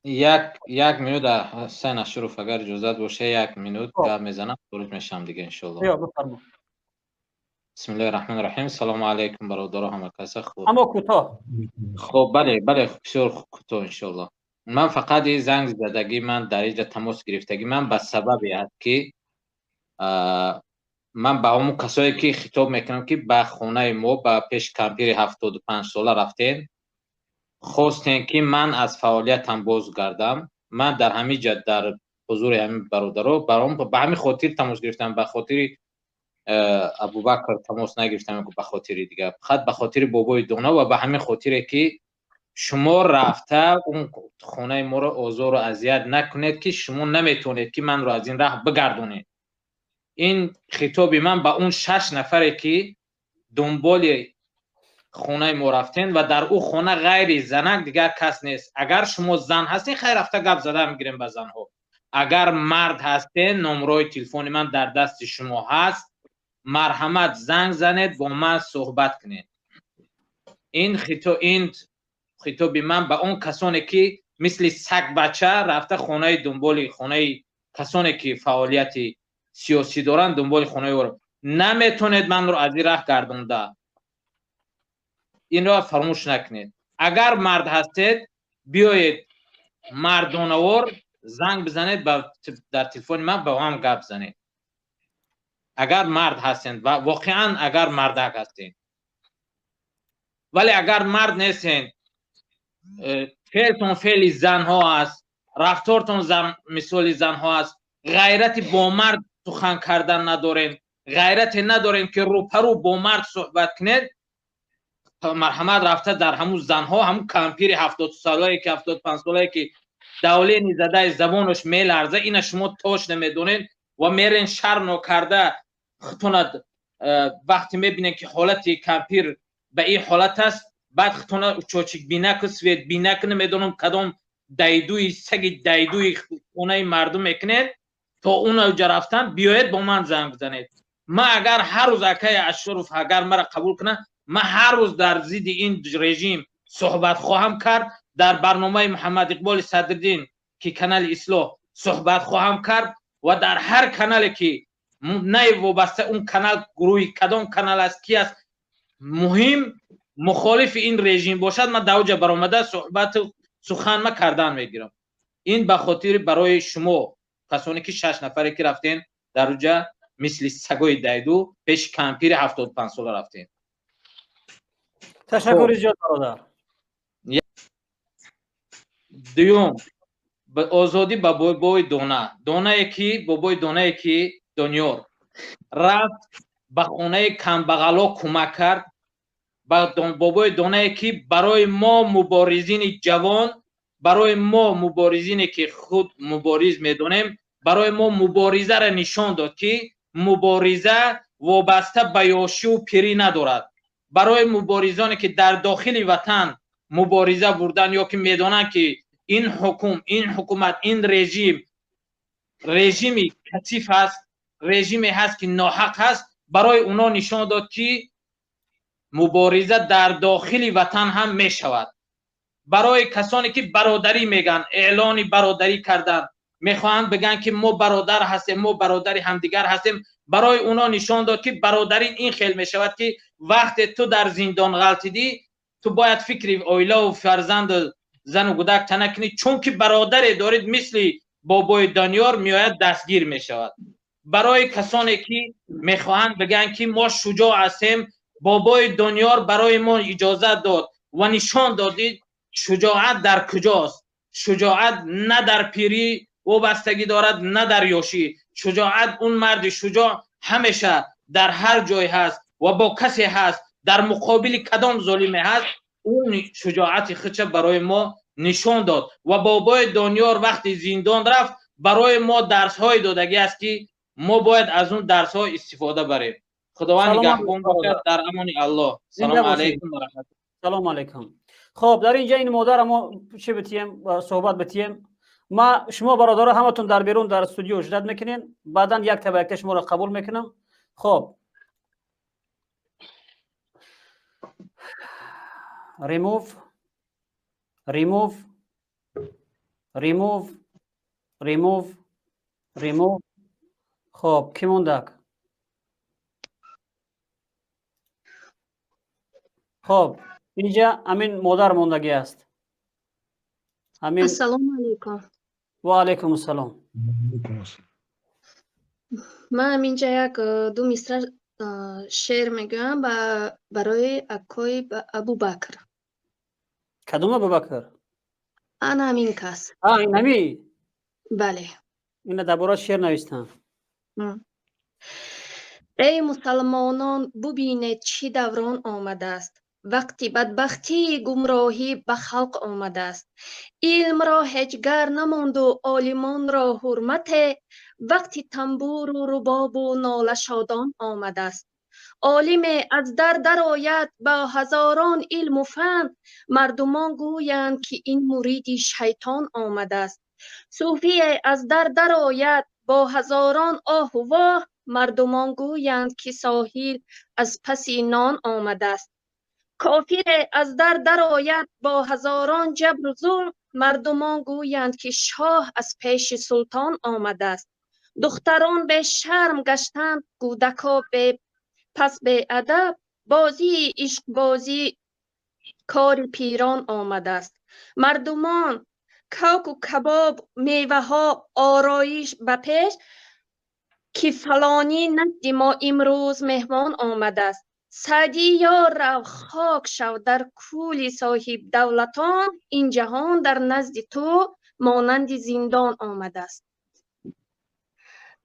Як минут, Ҳусайн Ашуров, агар иҷозат боша, як минут гап мезанам, хориҷ мешавам дига, иншоалло. Бифармо. Бисмиллоҳи раҳмони раҳим. Салому алайкум, бародаро, ҳама каса хуб? Аммо кӯтоҳ. Хуб, бале, бале, бисёр кӯтоҳ, иншоалло. Ман фақат ин занг задагӣ, ман дар инҷа тамос гирифтагӣ ман ба сабабе аст, ки ман ба ҳамон касое ки хитоб мекунам, ки ба хонаи мо, ба пеши кампири 75-сола рафтем, хостем, ки ман аз фаъолиятам бозгардам. Ман дар ҳамин ҷа, дар ҳузури ҳамин бародаро, ба ҳамин хотир тамос гирифтам. Ба хотири Абубакр тамос нагирифтам, ба хотири дигар, фақат ба хотири бобои Дона ва ба ҳамин хотире, ки шумо рафта он хонаи моро озору азият накунед, ки шумо наметавонед, ки манро аз ин раҳ бигардонед. Ин хитоби ман ба он шаш нафаре, ки дунболи хонаи мо рафтен ва дар ӯ хона ғайри занак дигар кас нест. Агар шумо зан ҳастен, хайр, рафта гап зада мегирем ба занҳо. Агар мард ҳастен, номрои телефони ман дар дасти шумо ҳаст, марҳамат, занг занед, бо ман суҳбат кунед. Ин хитоби ман ба он касоне, ки мисли сагбача рафта хонаи дунболи хонаи касоне, ки фаъолияти сиёсӣ доранд, дунболи хонаи ӯро наметонед манро аз ин раҳ гардонда. Инро фаромӯш накунед. Агар мард ҳастед, биёед, мардонавор занг бизанед дар телефони ман, ба ҳам гап занед, агар мард ҳастед ва воқеан агар мардак ҳастед. Вале агар мард нестед, феълтон феъли занҳо аст, рафтортон мисоли занҳо аст, ғайрати бо мард сухан кардан надорем, ғайрате надорем, ки рӯпарӯ бо мард суҳбат кунед, марҳамат, рафта дар ҳамун занҳо, ҳамун кампири 70-солае ки, 75-солае ки давление задаи, забонаш меларза, ина шумо тош намедонед ва мерен шарм нокарда худтонад. Вақте мебинед, ки ҳолати кампир ба ин ҳолат аст, баъд худтона учочик бинаку, свет бинаку, намедонам кадом дайдуи саги дайдуи хонаи мардум мекунед. То он ҷа рафтан биёед, бо ман занг бизанед. Ман агар ҳар рӯз, акаи Ашуров, агар мара қабул кунад, ман ҳар рӯз дар зидди ин режим суҳбат хоҳам кард. Дар барномаи Муҳаммад Иқболи Садриддин, ки канали Ислоҳ, суҳбат хоҳам кард ва дар ҳар канале, ки на вобаста он канал гурӯҳи кадом канал аст, ки аст, муҳим мухолифи ин режим бошад, ман дар оҷа баромада суҳбату сухан ма кардан мегирам. Ин ба хотири барои шумо касоне, ки шаш нафаре, ки рафтен дар уҷа, мисли сагои дайду пеши кампири 75-сола рафтем. Ташаккури зиёд, бародар. Дуюм, озодӣ ба бобои Дона. Донае ки, бобои Донае ки Дониёр рафт, ба хонаи камбағало кӯмак кард, ба бобои Донае ки барои мо муборизини ҷавон, барои мо муборизине, ки худ мубориз медонем, барои мо муборизаро нишон дод, ки мубориза вобаста ба ёшиву пирӣ надорад. Барои муборизоне, ки дар дохили ватан мубориза бурдан ё ки медонанд, ки ин ҳукм, ин ҳукумат, ин режим режими касиф аст, режиме ҳаст, ки ноҳақ ҳаст, барои онҳо нишон дод, ки мубориза дар дохили ватан ҳам мешавад. Барои касоне, ки бародарӣ мегӯянд, эълони бародарӣ карданд, мехоҳанд бигӯянд, ки мо бародар ҳастем, мо бародари ҳамдигар ҳастем, барои онҳо нишон дод, ки бародарӣ ин хел мешавад, ки вақте ту дар зиндон ғалтидӣ, ту бояд фикри оилаву фарзанду зану гудак та накунӣ, чунки бародаре дорид, мисли бобои Дониёр меояд, дастгир мешавад. Барои касоне, ки мехоҳанд бигӯянд, ки мо шуҷоъ ҳастем, бобои Дониёр барои мо иҷозат дод ва нишон додид, шуҷоат дар куҷост. Шуҷоат на дар пирӣ вобастагӣ дорад, на дар ёшӣ. Шуҷоат, он марди шуҷоъ ҳамеша дар ҳар ҷой ҳаст ва бо касе ҳаст, дар муқобили кадом золиме ҳаст, он шуҷоати худша барои мо нишон дод. Ва бобои Дониёр вақти зиндон рафт, барои мо дарсҳое додагӣ аст, ки мо бояд аз он дарсҳо истифода барем. Худованд нигаҳбон бошад, дар амони Аллоҳ. Салому алайкум ва раҳматуллоҳ. Салому алайкум. Хоб, дар инҷа ин модарам мо чӣ битием, суҳбат битием. Ма шумо бародаро ҳаматон дар берун дар студио ждать мекунен, баъдан якта ба якта шуморо қабул мекунам. Хоб, remove, remove, Ремув, ремув, ремув. Хоб, кӣ мондак? Хоб, инҷа ҳамин модар мондагӣ аст. Ҳамин. Ассалому алайкум. Ва алайкум ассалом. Ман ҳаминҷа як ду мисра шеър мегӯям барои акои Абубакр. Кадом Абубакр? Ана ҳамин кас. А, инами? Бале. Ина дар борааш шеър навистам. Эй мусалмонон, бубинед, чӣ даврон омадааст. Вақти бадбахтии гумроҳӣ ба халқ омадааст. Илмро ҳеҷ гар намонду олимонро ҳурмате, вақти тамбуру рубобу нолашодон омадааст. Олиме аз дар дарояд бо ҳазорон илму фан, мардумон гӯянд, ки ин муриди шайтон омадааст. Суфие аз дар дарояд бо ҳазорон оҳу воҳ, мардумон гӯянд, ки соҳил аз паси нон омадааст. Кофире аз дар дарояд бо ҳазорон ҷабру зулм, мардумон гӯянд, ки шоҳ аз пеши султон омадааст. Духтарон бешарм гаштанд, кӯдако пас беадаб, бозии ишқбозӣ кори пирон омадааст. Мардумон коку кабоб, меваҳо ороиш ба пеш, ки фалонӣ назди мо имрӯз меҳмон омадааст. Саъдӣ, ё рав, хок шав дар кӯли соҳибдавлатон, ин ҷаҳон дар назди ту монанди зиндон омадааст.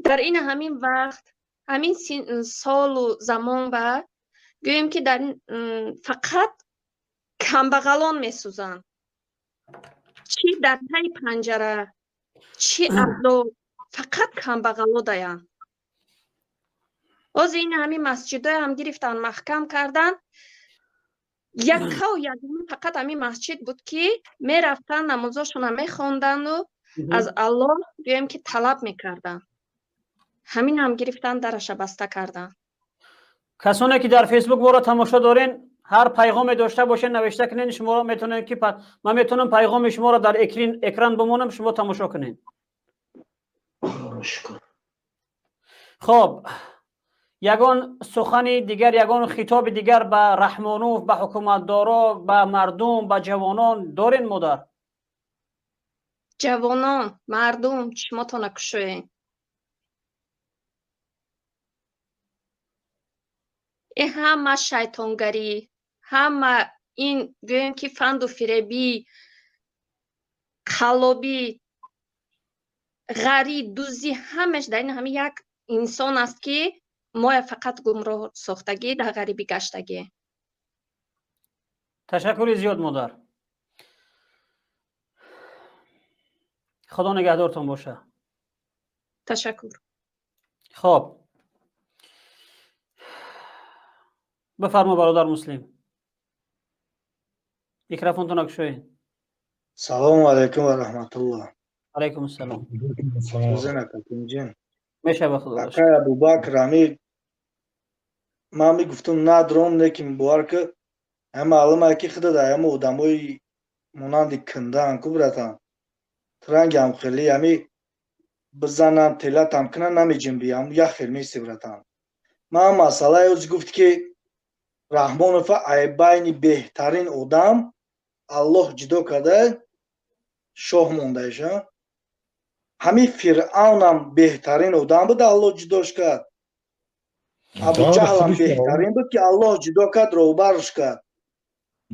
Дар ин ҳамин вақт, ҳамин солу замон ба гӯем, ки дар фақат камбағалон месӯзанд. Чӣ дар таи панҷара, чӣ азоб, фақат камбағало даянд. Ҳозир ин ҳамин масҷидоям гирифтан, маҳкам кардан. Яккау ягона фақат ҳамин масҷид буд, ки мерафтанд, намозошона мехонданду аз Аллоҳ гӯем, ки талаб мекарданд. Ҳаминам гирифтан, дараша баста карданд. Касоне ки дар Фейсбук моро тамошо дорен, ҳар пайғоме дошта бошед, навишта кунед. Шуморо метавонед, ки ман метавонам пайғоми шуморо дар экран бимонам, шумо тамошо кунед. Хоб, ягон сухани дигар, ягон хитоби дигар ба Раҳмонов, ба ҳукуматдоро, ба мардум, ба ҷавонон дорен, модар? Ҷавонон, мардум, чишмотона кушоед. Ин ҳама шайтонгарӣ, ҳама ин гӯем, ки фанду фиребӣ, қаллобӣ, ғарӣ, дуздӣ, ҳамаш дар ин ҳамин як инсон аст, ки моя фақат гумроҳ сохтагӣ, дар ғарибӣ гаштагӣ. Ташаккури зиёд, модар, Худо нигаҳдортон боша. Ташаккур. Хоб, бифармо, бародар Муслим, микрофонтонро кушоед. Салому алайкум ва раҳматуллоҳ. Алайкум ассалом. Мешава. Акай Абубакр, ами ман мегуфтум, надром, лекин бовар ки, ҳам маълума, ки худа дар ҳама одамои монанди киндаан ку, братан, трангам хеле ами бизанам, телатам кунам, намеҷинби, ам як хел мести, братан. Ман масъалаи оз гуфт, ки Раҳмонова ай байни беҳтарин одам Аллоҳ ҷудо карда, шоҳ мондаиша. Ҳамин Фиръавнам беҳтарин одам буд, Аллоҳ ҷудош кард. Абуҷаҳлам беҳтарин буд, ки Аллоҳ ҷудо кард, роҳбарш кард.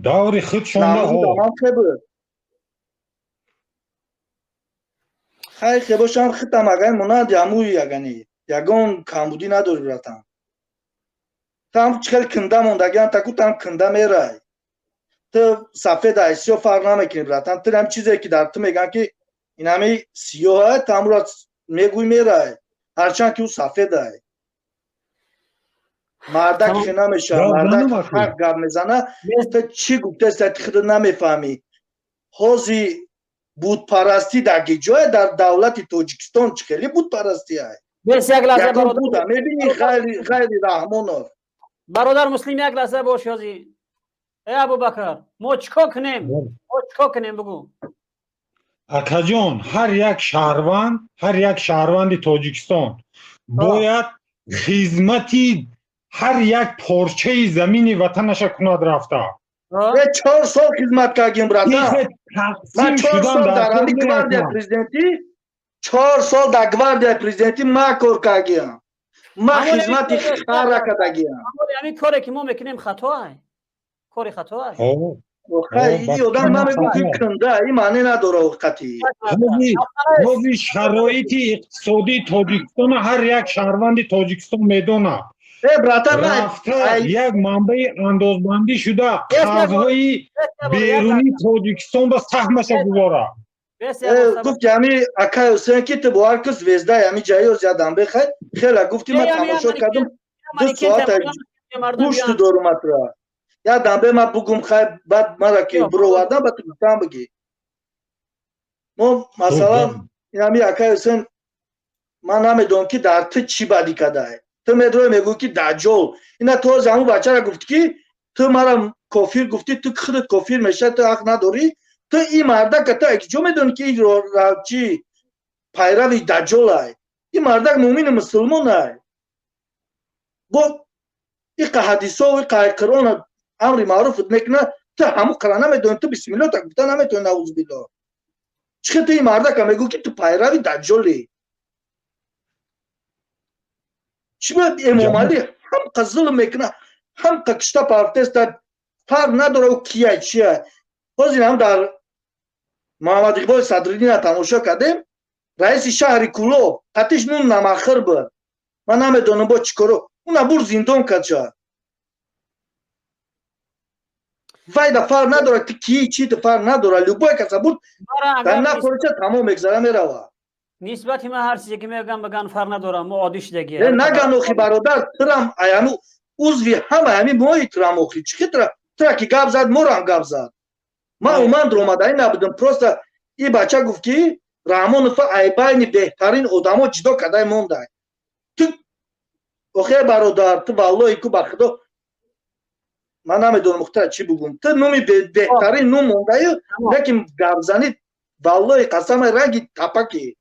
Даври худшон. Буд. Хай, хебошам, хитам агай монанди ҳамуи ягани ягон камбудӣ надори, братан. Там чӣ хел кинда мондагиан, таку там кинда мерай. Ту сафед ай сиёҳ фарқ намекунӣ, братан. Ту ҳам чизе ки дар ту мегӯянд, ки ин ҳами сиёҳа, тамро мегӯй, мерай, ҳарчанд ки ӯ сафедай. Мардак хе намешавад, мардак ҳақ гап мезана. Ту чӣ гуфтаси, ти худо намефаҳмӣ. Ҳози будпарастӣ дар ҷое дар давлати Тоҷикистон чӣ хеле будпарастӣ ай? Бес, як лаҳза, бародар. Мебинӣ, ғайри Раҳмонов. Бародар Муслим, як лаҳза бош. Ҳози, э Абубакр, мо чӣ кор кунем, мо чӣ кор кунем, бугӯ. Акаҷон, ҳар як шаҳрванд, ҳар як шаҳрванди Тоҷикистон бояд хизмати ҳар як порчаи замини ватанаша кунад рафта. 4 сол хизмат кардем, братан. Ман 4 сол дар ҳами гвардия президентӣ, 4 сол дар гвардияи президентӣ ма кор кардем, ма хизмати хара кардагиам. Ҳамин коре ки мо мекунем, хатоай, кори хатоай. Одам намегӯ ки кунда, ин маъне надора ҳуққати. Ҳози шароити иқтисодии Тоҷикистона ҳар як шаҳрванди Тоҷикистон медонад. Э, братан. Рафта як манбаи андозбандӣ шуда, қарзҳои берунии Тоҷикистон ба саҳмаша гузорад. Гуфти ҳами акай Ҳусен, ки ту бовар ку, звезда и ҳами ҷаёз ядам бехай хела гуфти, ман тамошо кардам, 2 соата гӯшту доруматра ядам бе, ман бугум хай, баъд мара ки буровардам, ба ту гуфтам, бигӣ. Мо, масалан, ҳами акай Ҳусен, ман намедонам, ки дар ту чӣ бадӣ кадай. Ту медрои, мегӯӣ, ки даҷҷол ина. Този ҳамун бачара гуфтӣ, ки ту мара кофир гуфтӣ, ту худат кофир мешавӣ, ту ҳақ надорӣ. Ту ин мардака, ту ҷо медонӣ, ки чи пайрави даҷҷолай? Ин мардак муъмини мусулмонай, бо иқа ҳадисо, иқа Қуръон амри маъруф мекуна. Ту ҳамун қара намедонӣ, ту бисмилло та гуфта наметонӣ, наузубилло. Чӣ ту ин мардака мегӯ, ки ту пайрави даҷҷолӣ? Чӣ ба Эмомалӣ ҳамқа зулм мекуна, ҳамқа кишта партеста, фарқ надора ӯ кияй, чия. Ҳозир ҳам дар Муҳаммад Иқболи Садриддина тамошо кардем, раиси шаҳри Кулоб қатиш нун намахир буд, ман намедонам бо чӣ коро, уна бур зиндон кача. Вайда фарқ надора ту кии, чи ту, фарқ надора, любой каса бурд дар нафорча, тамом, мегзара, мерава. Нисбати ман ҳар чизе ки мегӯям, баган, фарқ надорам, мо оддӣ шудагӣ. Наган охи, бародар, турам аяну узви ҳама ҳами мои, турам охи чӣ тра, тура ки гап зад, морам гап зад. Ман уман омадаи набудам, просто и бача гуфт, ки Раҳмонова айбайни беҳтарин одамо ҷидо кардай мондай. Ту охе, бародар, ту валлоҳи ку, ба худо, ман намедонам ухтара чӣ бугум. Ту нуми беҳтарин нум мондаю, лекин гапзанӣ, валлоҳи қасамай, ранги тапаки.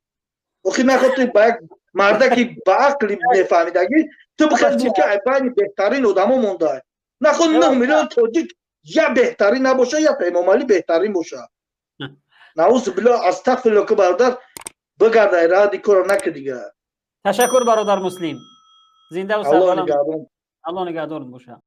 Охи наход ту ба як мардаки ба ақли мефаҳмидагӣ, ту бихел гуфт, ки айбайни беҳтарин одамо мондай. Наход 9 миллион тоҷик я беҳтарин набоша, я Эмомалӣ беҳтарин боша? Наузу билло, астағфирулло, ки бародар, бигардай, ради кора наки дига. Ташаккур, бародар Муслим, зиндаву Аллоҳ нигаҳбон. Аллоҳ нигаҳдорат боша.